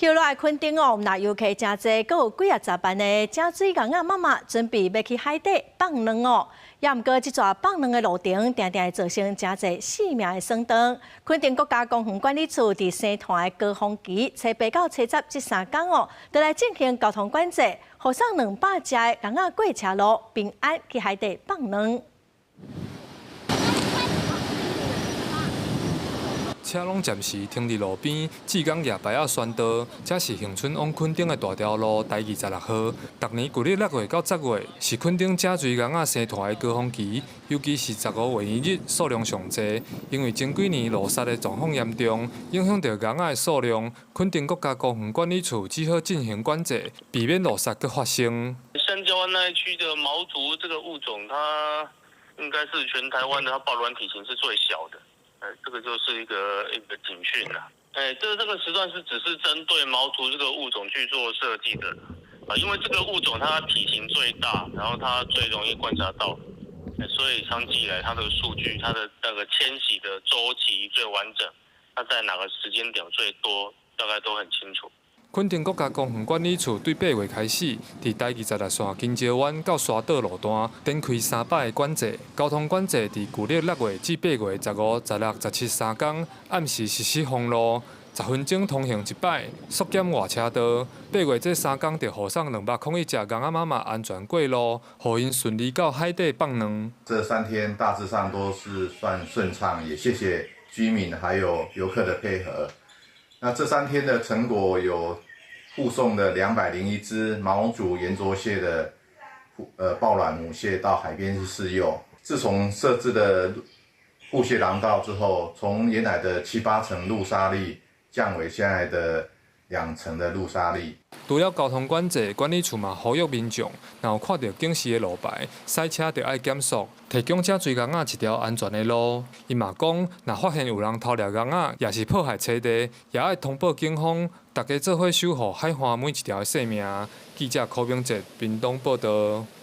歇落來墾丁哦，若遊客誠濟，閣有幾仔十萬的井水鵪仔媽媽準備欲去海底放卵哦。也毋過，這逝放卵的路程，定定會造成誠濟性命的損斷。墾丁國家公園管理處佇生湠的高峰期，初八到初十這三工哦，就來進行交通管制，護送200隻的鵪仔過車路，平安去海底放卵。車攏暫時停佇路邊，志工舉牌仔宣導。這是恆春往墾丁的大條路台26號。逐年舊曆6月到10月是墾丁井水鵪仔生湠的高峰期，尤其是15月圓日數量上濟。因為前幾年路殺的狀況嚴重，影響著鵪仔的數量，墾丁國家公園管理處只好進行管制，避免路殺閣發生。三礁灣那一區的毛竹這個物種，它應該是全台灣的，它抱卵體型是最小的。哎，這個就是一個警訊啦。哎，這個時段是只是針對毛竹這個物種去做設計的啊，因為這個物種它體型最大，然後它最容易觀察到，所以長期以來它的數據、它的那個遷徙的週期最完整，它在哪個時間點最多，大概都很清楚。墾丁國家公園管理處對8月開始，佇台26線金蕉灣到沙島路段展開300个管制，交通管制佇舊曆6月至8月15、16、17三工，暗時實施封路，10分鐘通行一擺，縮減外車道。八月這三工就護送201隻鵪仔媽媽安全過路，予𪜶順利到海底放卵。這3天大致上都是算順暢，也謝謝居民還有遊客的配合。那這三天的成果有護送的201隻毛竹圓桌蟹的抱卵母蟹到海邊去試幼。自從設置的護蟹廊道之後，從原來的七八成路殺率降為現在的2成的路殺率。除了交通管制，管理處嘛呼籲民眾，若有看著警示的路牌，駛車就愛減速，提供井水鵪仔一條安全的路。伊嘛講，若發現有人偷獵鵪仔，抑是破壞棲地，也愛通報警方，大家做伙守護海岸每一條的生命。記者柯明哲屏東報導。